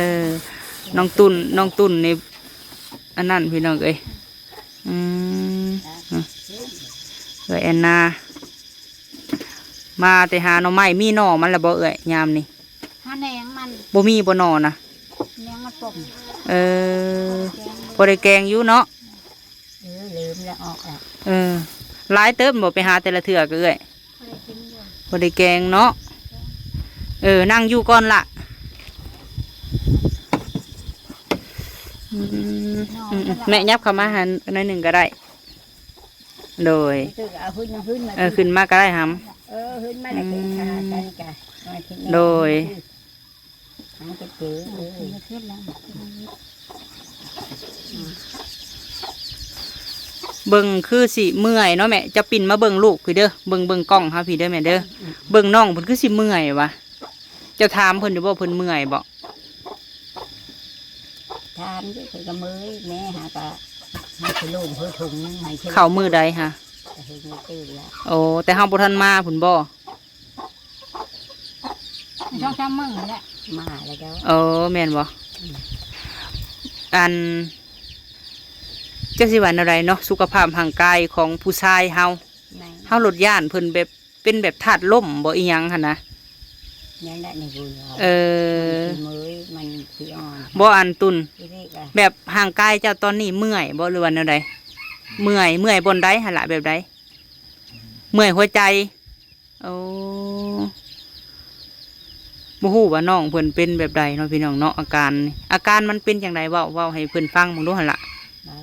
ນ້ອງຕຸ້ນ ນ້ອງຕຸ້ນນີ້ ອັນນັ້ນ ພີ່ນ້ອງເອີຍ. ອືມ ເອື້ອຍແອນນາ ມາແຕ່ຫາໜໍ່ໄມ້. ມີໜໍ່ມັນແລ້ວບໍ່ເອື້ອຍ ຍາມນີ້? ຫາແໜງມັນ. ບໍ່ມີບໍ່ໜໍ່ນະ? ແໜງມັນປົກ. ເອີ ພໍໄດ້ແກງຢູ່ເນາະ. ເອີ ລືມແລ້ວ ອອກແລ້ວ. ເອີ ຫຼາຍເຕີບບໍ່ ໄປຫາແຕ່ລະເທື່ອກະເອື້ອຍ? ພໍໄດ້ກິນຢູ່ ພໍໄດ້ແກງເນາະ. ເອີ ນັ່ງຢູ່ກ່ອນລະ. ອືມ ແມ່ຫຍັບເຂົ້າມາຫັ້ນໜ້ອຍໜຶ່ງກະໄດ້. ໂດຍ. ເອີ ຂຶ້ນມາກະໄດ້ຫຳ. ເອີ ຂຶ້ນມາແລ້ວ ອືມ ໂດຍ. ເບິ່ງຄືຊິເມື່ອຍເນາະແມ່. ເຈົ້າປິ່ນມາເບິ່ງລູກພີ້ເດີ ເບິ່ງ ເບິ່ງກ້ອງເຮົາພີ້ເດີແມ່ເດີ. ອືມ ເບິ່ງນ້ອງເພິ່ນຄືຊິເມື່ອຍຫວາ. ເຈົ້າຖາມເພິ່ນຢູ່ບໍ່ ເພິ່ນເມື່ອຍບໍ່? ຖາມຢູ່ ເພິ່ນກໍເມື່ອຍແມ່. ຫາກະ ຫາກະໂລມເພິ່ນຖົງໜຶ່ງໃຫ້ ເຂົ້າມື້ໃດຫາ? ກໍເຮັດມື້ຕື່ນແລ້ວ. ໂອ້ ແຕ່ເຮົາບໍ່ທັນມາພຸ້ນບໍ່? ສອງສາມມື້ແຫຼະ ມາແລ້ວເຈົ້າ. ເອີ ແມ່ນບໍ່? ອືມ ອັນ ຈັກຊິວ່າແນວໃດເນາະ ສຸຂະພາບຮ່າງກາຍຂອງຜູ້ຊາຍເຮົາ. ແມ່ນ. ເຮົາໂລດຢ້ານເພິ່ນແບບ ເປັນແບບທາດລົມບໍ່ ອີ່ຫຍັງຫັ້ນນະ. ແມ່ນແຫຼະ ໃນບຸນເຮົາ. ເອີ ມັນຊິເມື່ອຍ ມັນຊິອ່ອນ. ບໍ່ ອັນຕຸນ ແບບຮ່າງກາຍເຈົ້າຕອນນີ້ເມື່ອຍບໍ່ ຫຼືວ່າແນວໃດ? ເມື່ອຍ ເມື່ອຍບ່ອນໃດຫັ້ນລະ ແບບໃດ? ເມື່ອຍຫົວໃຈ. ໂອ້ ບໍ່ຮູ້ວ່ານ້ອງເພິ່ນເປັນແບບໃດເນາະ ພີ່ນ້ອງເນາະ. ອາການ ອາການມັນເປັນຈັ່ງໃດ ເວົ້າ ເວົ້າໃຫ້ເພິ່ນຟັງເບິ່ງດູຫັ້ນລະ. ບາງ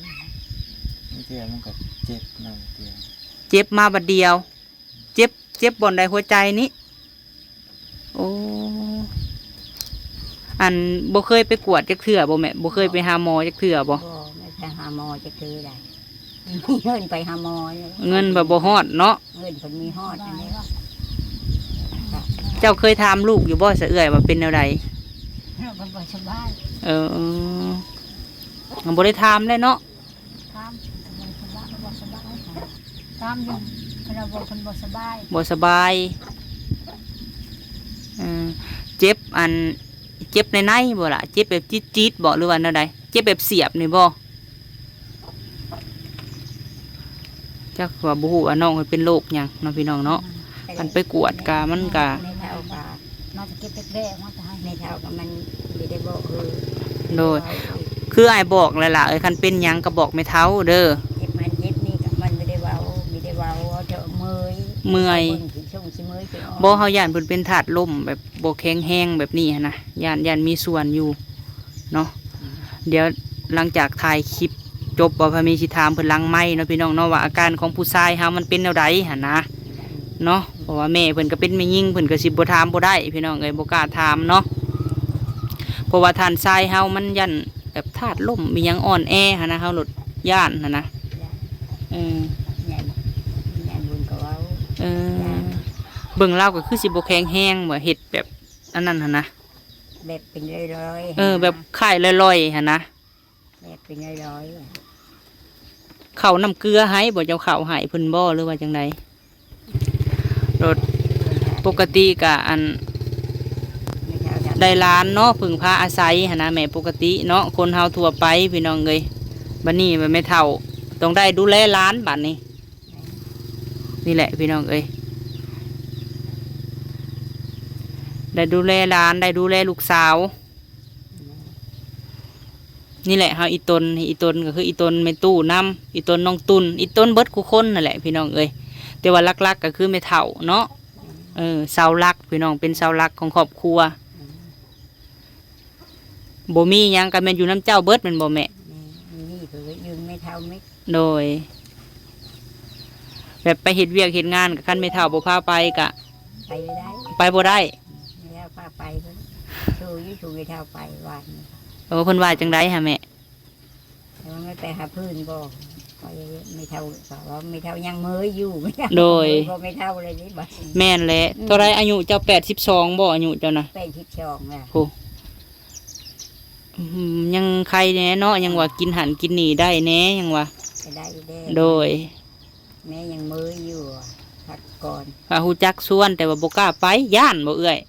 ເທື່ອມັນກໍເຈັບ ບາງເທື່ອ ເຈັບມາບາດດຽວ. ເຈັບ ເຈັບບ່ອນໃດ ຫົວໃຈນີ້? ໂອ້ ອັນ ບໍ່ເຄີຍໄປກວດຈັກເທື່ອບໍ່ແມ່? ບໍ່ເຄີຍໄປຫາໝໍຈັກເທື່ອບໍ່? ບໍ່ ໄປຫາໝໍຈັກເທື່ອໃດ. ມີເງິນໄປຫາໝໍ ເງິນບໍ່ ບໍ່ຮອດເນາະ. ເງິນເພິ່ນມີຮອດອັນນີ້. ເຈົ້າເຄີຍຖາມລູກຢູ່ບໍ່ຊະເອື້ອຍວ່າເປັນແນວໃດ? ເພິ່ນບໍ່ສະບາຍ. ເອີ ຍັງບໍ່ໄດ້ຖາມເລີຍເນາະ. ຖາມ ເພິ່ນບໍ່ສະບາຍ ຖາມຢູ່ ເພິ່ນວ່າບໍ່ ເພິ່ນບໍ່ສະບາຍ. ບໍ່ສະບາຍ. ເອີ ເຈັບ ອັນ ເຈັບໃນໃນບໍ່ລະ? ເຈັບແບບຈີດໆບໍ່ ຫຼືວ່າແນວໃດ? ເຈັບແບບສຽບນີ້ບໍ່? ຈັກວ່າ ບໍ່ຮູ້ວ່ານ້ອງເພິ່ນເປັນໂລກຫຍັງເນາະ ພີ່ນ້ອງເນາະ. ອືມ ຄັນໄປກວດກະ ມັນກະ ແມ່ເຖົ້າກະ ມາຈະເກັບແປກໆ ມາຈະໃຫ້ແມ່ເຖົ້າກະ ມັນບໍ່ໄດ້ບອກເອີ. ໂດຍ. ຄືອ້າຍບອກແລ້ວລະເອີຍ ຄັນເປັນຫຍັງກະບອກແມ່ເຖົ້າເດີ. ເຈັບນັ້ນເຈັບນີ້ກະ ມັນບໍ່ໄດ້ເວົ້າ ມີແຕ່ເວົ້າເຈົ້າເມື່ອຍ ເມື່ອຍ. ເບິ່ງຊິຊົງຊິເມື່ອຍຊິອອກ. ບໍ່ ເຮົາຢ້ານເພິ່ນເປັນທາດລົມ ແບບບໍ່ແຂງແຮງແບບນີ້ຫັ້ນນະ ຢ້ານ ຢ້ານມີສ່ວນຢູ່ເນາະ. ອືມ ດຽວຫຼັງຈາກຖ່າຍຄລິບ ຈົບບໍ່ ພາມີຊິຖາມເພິ່ນຫຼັງໄມເນາະ ພີ່ນ້ອງເນາະ ວ່າອາການຂອງຜູ້ຊາຍເຮົາມັນເປັນແນວໃດຫັ້ນນະ ເນາະ ເພາະວ່າແມ່ເພິ່ນກໍເປັນແມ່ຍິງ ເພິ່ນກໍຊິບໍ່ຖາມບໍ່ໄດ້ ພີ່ນ້ອງເອີຍ ບໍ່ກ້າຖາມເນາະ ເພາະວ່າທ່ານຊາຍເຮົາມັນຢ້ານແບບທາດລົ້ມອີ່ຫຍັງອ່ອນແອຫັ້ນນະ ເຮົາໂລດຢ້ານຫັ້ນນະ ຢ້ານ ເອີ ຢ້ານ ຢ້ານບຸນກໍເວົ້າ ເອີ ຢ້ານ ເບິ່ງລາວກໍຄືຊິບໍ່ແຂງແຮງວ່າເຮັດແບບອັນນັ້ນຫັ້ນນະ ແບບເປັນລອຍໆ ເອີ ຫັ້ນນະ ແບບຄ້າຍລອຍໆຫັ້ນນະ ແບບເປັນລອຍໆ ເຂົ້ານ້ຳເກືອໃຫ້ບໍ່ ເຈົ້າເຂົ້າໃຫ້ເພິ່ນບໍ່ ຫຼືວ່າຈັ່ງໃດ? ໂລດ ປົກກະຕິກະອັນ ໄດ້ຫຼານເນາະ ເພິ່ງພາອາໄສຫັ້ນນະແມ່ ປົກກະຕິເນາະ ຄົນເຮົາທົ່ວໄປ ພີ່ນ້ອງເອີຍ ບັດນີ້ແມ່ເຖົ້າຕ້ອງໄດ້ດູແລຫຼານບັດນີ້ ນີ້ແຫຼະ ພີ່ນ້ອງເອີຍ ໄດ້ດູແລຫຼານ ໄດ້ດູແລລູກສາວ. ນີ້ແຫຼະ ເຮົາອີ່ຕົນ ອີ່ຕົນກໍຄືອີ່ຕົນແມ່ຕູ້ນຳ ອີ່ຕົນນ້ອງຕຸ່ນ ອີ່ຕົນເບິດຄູ່ຄົນນັ້ນແຫຼະ ພີ່ນ້ອງເອີຍ ແຕ່ວ່າຫຼັກໆກໍຄືແມ່ເຖົ້າເນາະ ເອີ ເສົາຫຼັກ ພີ່ນ້ອງ ເປັນເສົາຫຼັກຂອງຄອບຄົວ ບໍ່ມີຫຍັງກໍແມ່ນຢູ່ນຳເຈົ້າເບິດແມ່ນບໍ່ແມ່? ແມ່ນ ມີເພິ່ນກໍຢືມແມ່ເຖົ້າແມ່ ໂດຍ ແບບໄປເຮັດວຽກເຮັດງານ ຄັນແມ່ເຖົ້າບໍ່ພາໄປກະ ໄປບໍ່ໄດ້ ໄປບໍ່ໄດ້ ແມ່ເຖົ້າພາໄປ ເພິ່ນ ໂທຢູ່ ໂທແມ່ເຖົ້າໄປວານນີ້ ໂອ້ ເພິ່ນວ່າຈັ່ງໃດຫະແມ່? ເອີ ມັນໄປຫາເພິ່ນບໍ່ ຂ້ອຍ ແມ່ເຖົ້າກໍວ່າແມ່ເຖົ້າຍັງເມີຢູ່ ໂດຍ ບໍ່ແມ່ເຖົ້າເລີຍເດ້ບັດນີ້ ແມ່ນແຫຼະ ອືມ ເທົ່າໃດອາຍຸເຈົ້າ? ແປດສິບສອງບໍ່ ອາຍຸເຈົ້ານະ? ແປດສິບສອງແລ້ວ ໂອ້ ອືມ ຍັງໄຄແດ່ເນາະ ຍັງວ່າ ອືມ ກິນຫັ້ນກິນນີ້ໄດ້ແດ່ ຍັງວ່າ ກໍໄດ້ແດ່ ໂດຍ ແມ່ຍັງເມີຢູ່ ພັກກ່ອນ ວ່າຮູ້ຈັກຊວນ ແຕ່ວ່າບໍ່ກ້າໄປ ຢ້ານບໍ່ເອື້ອຍ?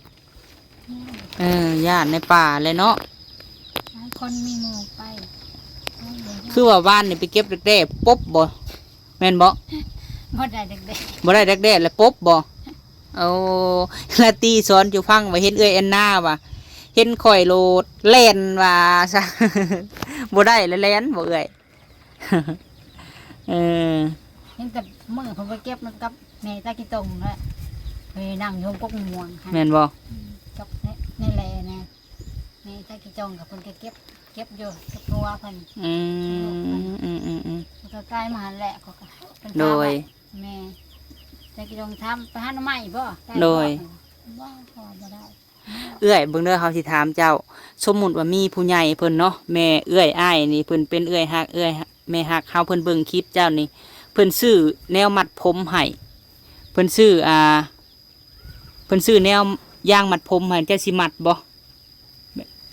ແມ່ນ ເອີ ຢ້ານໃນປ່າແຫຼະເນາະ ຫຼາຍຄົນມີໝູ່ໄປ ຄືວ່າວານນີ້ໄປເກັບດັກແດ້ປົບບໍ່? ແມ່ນບໍ່? ບໍ່ໄດ້ດັກແດ້ ບໍ່ໄດ້ດັກແດ້ແລ້ວປົບບໍ່? ໂອ້ ລາຕີສອນຢູ່ຟັງວ່າເຫັນເອື້ອຍແອນນາວ່າ ເຫັນຂ້ອຍໂລດແລ່ນວ່າຊະ ບໍ່ໄດ້ແລ້ວແລ່ນບໍ່ເອື້ອຍ? ເອີ ເຫັນແຕ່ມື້ເພິ່ນໄປເກັບນຳກັບແມ່ຕາຂີ້ຕົງແຫຼະ ໄປນັ່ງຢູ່ກົກມ່ວງຫັ້ນ ແມ່ນບໍ່? ອືມ ກັບໃນ ໃນແລນະ ແມ່ຕາຂີ້ຕົງກັບເພິ່ນກໍເກັບ ເກັບຢູ່ກັບຜົວເພິ່ນ ອືມ ອືມໆໆ ເພິ່ນກໍກາຍມາຫັ້ນແຫຼະ ເຂົາກໍ ເພິ່ນ ໂດຍ ຖາມວ່າ ແມ່ຕາຂີ້ຕົງຖາມໄປຫາໜໍ່ໄມ້ບໍ່? ໄດ້ບໍ່? ໂດຍ ບໍ່ ເຂົາວ່າບໍ່ໄດ້. ເອື້ອຍ ເບິ່ງເດີ ເຮົາຊິຖາມເຈົ້າ ສົມມຸດວ່າມີຜູ້ໃຫຍ່ເພິ່ນເນາະ ແມ່ເອື້ອຍອ້າຍນີ້ ເພິ່ນເປັນເອື້ອຍຮັກ ເອື້ອຍແມ່ຮັກເຮົາ ເພິ່ນເບິ່ງຄລິບເຈົ້ານີ້ ເພິ່ນຊື້ແນວມັດຜົມໃຫ້ ເພິ່ນຊື້ ອ່າ ເພິ່ນຊື້ແນວຢາງມັດຜົມໃຫ້ ເຈົ້າຊິມັດບໍ່?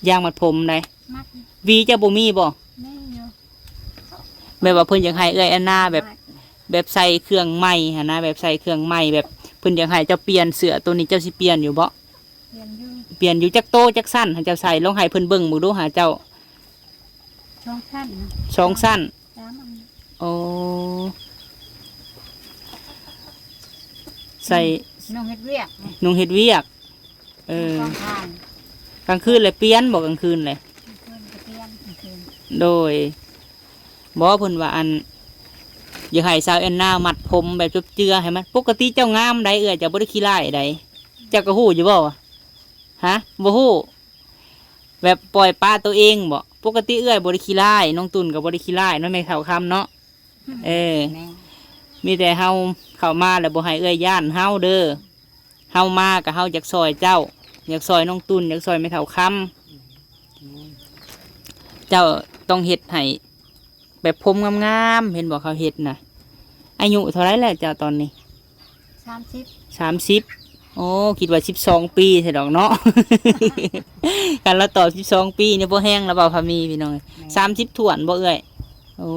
ຢາງມັດຜົມໃດ ມັດ ຫວີເຈົ້າບໍ່ມີບໍ່? ມີຢູ່ ແບບວ່າເພິ່ນຢາກໃຫ້ເອື້ອຍແອນນາແບບ ມັດ ແບບໃສ່ເຄື່ອງໃໝ່ຫັ້ນນະ ແບບໃສ່ເຄື່ອງໃໝ່ ແບບເພິ່ນຢາກໃຫ້ເຈົ້າປ່ຽນເສື້ອໂຕນີ້ ເຈົ້າຊິປ່ຽນຢູ່ບໍ່? ປ່ຽນຢູ່ ປ່ຽນຢູ່ ຈັກໂຕຈັກຊັ້ນ ໃຫ້ເຈົ້າໃສ່ ລອງໃຫ້ເພິ່ນເບິ່ງເບິ່ງດູຫາເຈົ້າ ສອງຊັ້ນ ສອງຊັ້ນ ສາມອັນ ໂອ້ ໃສ່ ນຸ່ງເຮັດວຽກ ນຸ່ງເຮັດວຽກ ເອີ ກາງຄືນລະປ່ຽນບໍ່? ກາງຄືນລະ ກາງຄືນກໍປ່ຽນ ກາງຄືນ ໂດຍ ບໍ່ ເພິ່ນວ່າອັນ ຢາກໃຫ້ສາວແອນນາມັດຜົມແບບຈົບເຈືອໃຫ້ມັນ ປົກກະຕິເຈົ້າງາມໃດເອື້ອຍ ເຈົ້າບໍ່ໄດ້ຂີ້ຮ້າຍໃດ ເຈົ້າກໍຮູ້ຢູ່ບໍ່? ຮະ ບໍ່ຮູ້ ແບບປ່ອຍປະໂຕເອງບໍ? ປົກກະຕິເອື້ອຍບໍ່ໄດ້ຂີ້ຮ້າຍ ນ້ອງຕຸ່ນກໍບໍ່ໄດ້ຂີ້ຮ້າຍເນາະ ແມ່ເຖົ້າຄຳເນາະ ເອີ ແມ່ນ ມີແຕ່ເຮົາເຂົ້າມາແລ້ວບໍ່ໃຫ້ເອື້ອຍຢ້ານເຮົາເດີ ເຮົາມາກໍເຮົາຢາກຊ່ອຍເຈົ້າ ຢາກຊ່ອຍນ້ອງຕຸ່ນ ຢາກຊ່ອຍແມ່ເຖົ້າຄຳ ແມ່ນ ເຈົ້າຕ້ອງເຮັດໃຫ້ ແບບຜົມງາມໆ ເຫັນບໍ່ເຂົາເຮັດນະ ອາຍຸເທົ່າໃດແລ້ວເຈົ້າຕອນນີ້? ສາມສິບ ສາມສິບ ໂອ້ ຄິດວ່າສິບສອງປີຊະດອກເນາະ ຄັນລາວຕອບສິບສອງປີນີ້ບໍ່ແຮງລະ ເວົ້າພາມີພີ່ນ້ອງ ແມ່ນ ສາມສິບຖ້ວນບໍ່ເອື້ອຍ? ໂອ້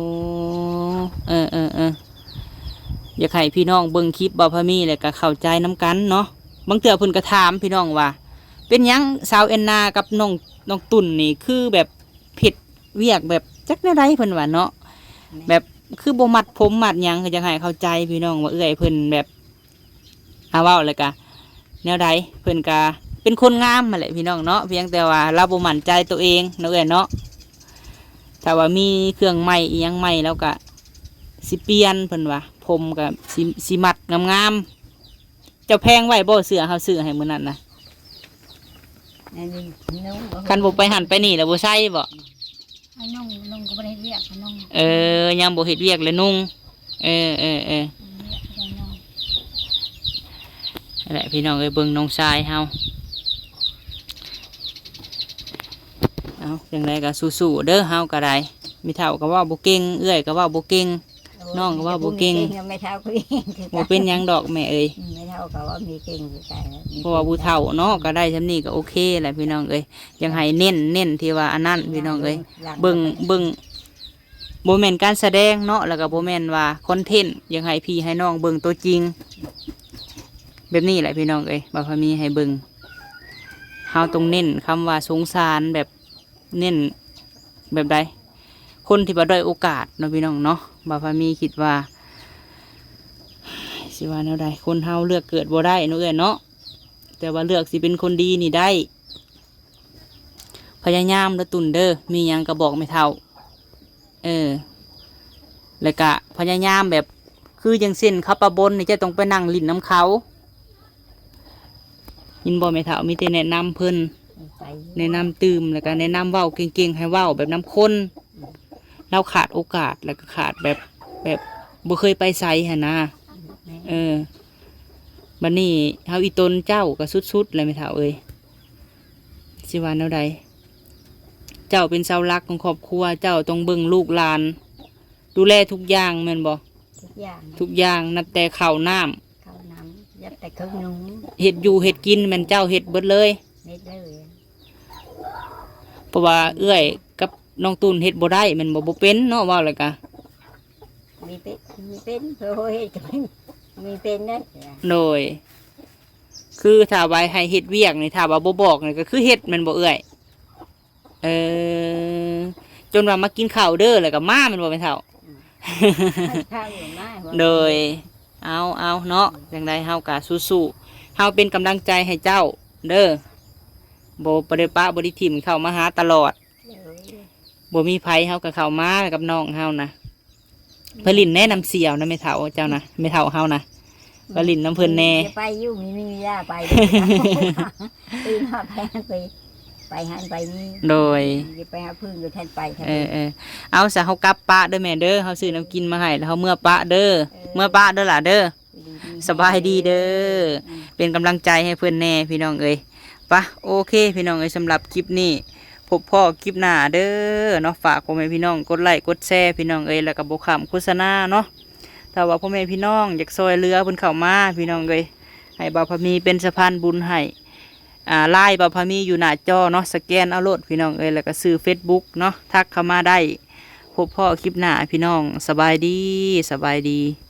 ເອີໆໆ ຢາກໃຫ້ພີ່ນ້ອງເບິ່ງຄລິບເວົ້າພາມີແລ້ວກໍເຂົ້າໃຈນຳກັນເນາະ ບາງເທື່ອເພິ່ນກໍຖາມພີ່ນ້ອງວ່າ ເປັນຫຍັງສາວແອນນາກັບນ້ອງ ນ້ອງຕຸ່ນນີ້ຄືແບບ ເຮັດວຽກແບບຈັກແນວໃດເພິ່ນວ່າເນາະ ແມ່ນ ແບບຄືບໍ່ມັດຜົມມັດຫຍັງ ກໍຢາກໃຫ້ເຂົ້າໃຈພີ່ນ້ອງວ່າເອື້ອຍເພິ່ນແບບ ອາ ເວົ້າແລ້ວກະແນວໃດ ເພິ່ນກະເປັນຄົນງາມຫັ້ນແຫຼະພີ່ນ້ອງເນາະ ພຽງແຕ່ວ່າລາວບໍ່ໝັ້ນໃຈໂຕເອງເນາະເອື້ອຍເນາະ ຖ້າວ່າມີເຄື່ອງໃໝ່ອີ່ຫຍັງໃໝ່ລາວກະຊິປ່ຽນ ເພິ່ນວ່າ ຜົມກະຊິ ຊິມັດງາມໆ. ເຈົ້າແພງໄວ້ບໍ່ ເສື້ອເຮົາຊື້ໃຫ້ມື້ນັ້ນນະ? ອັນນີ້ນຸ່ງບໍ່ ຄັນບໍ່ໄປຫັ້ນໄປນີ້ລະບໍ່ໃສ່ບໍ່? ໃຫ້ນຸ່ງ ນຸ່ງກໍບໍ່ໄດ້ເຮັດວຽກ ໃຫ້ນຸ່ງ ເອີ ຍັງບໍ່ເຮັດວຽກແລ້ວນຸ່ງ ເອີ ເອີ ເອີ ເຮັດວຽກໃຫ້ນຸ່ງ ນັ້ນແຫຼະພີ່ນ້ອງເອີຍ ເບິ່ງນ້ອງຊາຍເຮົາ ເອົາ ຈັ່ງໃດກໍສູ້ໆເດີ ເຮົາກໍໄດ້ ແມ່ເຖົ້າກໍເວົ້າບໍ່ເກັ່ງ ເອື້ອຍກໍເວົ້າບໍ່ເກັ່ງ ໂອ້ຍ ນ້ອງກໍເວົ້າບໍ່ເກັ່ງ ແມ່ເຖົ້າກໍເກັ່ງຄືກັນ ບໍ່ເປັນຫຍັງດອກແມ່ເອີຍ ອືມ ແມ່ເຖົ້າກໍເວົ້າມີເກັ່ງຄືກັນ ເພາະວ່າຜູ້ເຖົ້າເນາະ ອືມ ກໍໄດ້ຊ່ຳນີ້ກໍໂອເຄແຫຼະພີ່ນ້ອງເອີຍ ຢາກໃຫ້ເນັ້ນ ເນັ້ນທີ່ວ່າອັນນັ້ນພີ່ນ້ອງເອີຍ ເບິ່ງ ເບິ່ງ ບໍ່ແມ່ນການສະແດງເນາະ ແລ້ວກໍບໍ່ແມ່ນວ່າຄອນເທັນ ຢາກໃຫ້ພີ່ໃຫ້ນ້ອງເບິ່ງຕົວຈິງ ແບບນີ້ແຫຼະພີ່ນ້ອງເອີຍ ບ່າວພາມີໃຫ້ເບິ່ງ ເຮົາຕ້ອງເນັ້ນຄຳວ່າສົງສານ ແບບເນັ້ນແບບໃດ ຄົນທີ່ວ່າດ້ອຍໂອກາດເນາະພີ່ນ້ອງເນາະ ບ່າວພາມີຄິດວ່າ ຊິວ່າແນວໃດ ຄົນເຮົາເລືອກເກີດບໍ່ໄດ້ເນາະເອື້ອຍເນາະ ແຕ່ວ່າເລືອກຊິເປັນຄົນດີນີ້ໄດ້ ພະຍາຍາມເດີຕຸ່ນເດີ ມີຫຍັງກໍບອກແມ່ເຖົ້າ ເອີ ແລ້ວກະພະຍາຍາມແບບ ຄືຈັ່ງເຊັ່ນເຂົາປະບົນນີ້ ເຈົ້າຕ້ອງໄປນັ່ງຫຼິ້ນນຳເຂົາ ຍິນບໍ່ແມ່ເຖົ້າ? ມີແຕ່ແນະນຳເພິ່ນ ໄປຢູ່ ແນະນຳຕື່ມ ແລ້ວກະແນະນຳເວົ້າເກັ່ງໆ ໃຫ້ເວົ້າແບບນຳຄົນ ອືມ ລາວຂາດໂອກາດ ແລ້ວກໍຂາດແບບ ແບບບໍ່ເຄີຍໄປໃສຫັ້ນນະ ອືມ ແມ່ນ ເອີ ບັດນີ້ເຮົາອີ່ຕົນເຈົ້າກໍສຸດໆແລ້ວແມ່ເຖົ້າເອີຍ ຊິວ່າແນວໃດ ເຈົ້າເປັນເສົາຫຼັກຂອງຄອບຄົວ ເຈົ້າຕ້ອງເບິ່ງລູກຫຼານ ດູແລທຸກຢ່າງແມ່ນບໍ່? ທຸກຢ່າງ ທຸກຢ່າງ ນັບແຕ່ເຂົ້ານ້ຳ ເຂົ້ານ້ຳ ນັບແຕ່ເຄື່ອງນຸ່ງ ເຮັດຢູ່ເຮັດກິນແມ່ນເຈົ້າເຮັດເບິດເລີຍ? ເຮັດເລີຍ ເພາະວ່າເອື້ອຍກັບນ້ອງຕຸ່ນເຮັດບໍ່ໄດ້ແມ່ນບໍ່? ບໍ່ເປັນເນາະ ເວົ້າແລ້ວກະ ມີເປັນ ມີເປັນ ເອີ ເຮັດກໍມີ ມີເປັນເດ້ ໂດຍ ຄືຖ້າວ່າໃຫ້ເຮັດວຽກນີ້ ຖ້າວ່າບໍ່ບອກນີ້ກໍຄືເຮັດແມ່ນບໍ່ເອື້ອຍ? ເອີ ຈົນວ່າມາກິນເຂົ້າເດີ ແລ້ວກໍມາແມ່ນບໍ່ແມ່ເຖົ້າ? ອືມ ໃຫ້ເຂົ້າມາ ໂດຍ ເອົາ ເອົາເນາະ ອືມ ຈັ່ງໃດເຮົາກໍສູ້ໆ ເຮົາເປັນກຳລັງໃຈໃຫ້ເຈົ້າເດີ ບໍ່ ບໍ່ໄດ້ປະບໍ່ໄດ້ຖິ້ມ ເຂົ້າມາຫາຕະຫຼອດ ໂດຍ ບໍ່ມີໃຜເຮົາກໍເຂົ້າມາກັບນ້ອງເຮົານະ ໄປຫຼິ້ນແນ່ນຳສ່ຽວນະແມ່ເຖົ້າເຈົ້ານະ ແມ່ເຖົ້າເຮົານະ ໄປຫຼິ້ນນຳເພິ່ນແນ່ ໄປຢູ່ ມີ ມີເວລາໄປຢູ່ ຕື່ນມາໄປຫັ້ນໄປ ໄປຫັ້ນໄປນີ້ ໂດຍ ຊິໄປຫາເພິ່ນກໍທັນໄປທັນ ເອີ ເອີ ເອົາຊະ ເຮົາກັບປະເດີແມ່ເດີ ເຮົາຊື້ນ້ຳກິນມາໃຫ້ ແລ້ວເຮົາເມືອປະເດີ ເອີ ເມືອປະເດີຫຼ້າເດີ ຢູ່ດີມີແຮງ ສະບາຍດີເດີ ອືມ ເປັນກຳລັງໃຈໃຫ້ເພິ່ນແນ່ພີ່ນ້ອງເອີຍ ປະ ໂອເຄພີ່ນ້ອງເອີຍ ສຳລັບຄລິບນີ້ ພົບພໍ້ຄລິບໜ້າເດີເນາະ ຝາກພໍ່ແມ່ພີ່ນ້ອງກົດໄລ້ກົດແຊພີ່ນ້ອງເອີຍ ແລ້ວກໍບໍ່ຂ້າມໂຄສະນາເນາະ ຖ້າວ່າພໍ່ແມ່ພີ່ນ້ອງຢາກຊ່ອຍເຫຼືອເພິ່ນເຂົ້າມາພີ່ນ້ອງເອີຍ ໃຫ້ບ່າວພາມີເປັນສະພານບຸນໃຫ້ ອາ ລາຍບ່າວພາມີຢູ່ໜ້າຈໍເນາະ ສະແກນເອົາໂລດພີ່ນ້ອງເອີຍ ແລ້ວກໍຊື່ເຟສບຸກເນາະ ທັກເຂົ້າມາໄດ້ ພົບພໍ້ຄລິບໜ້າພີ່ນ້ອງ ສະບາຍດີ ສະບາຍດີ.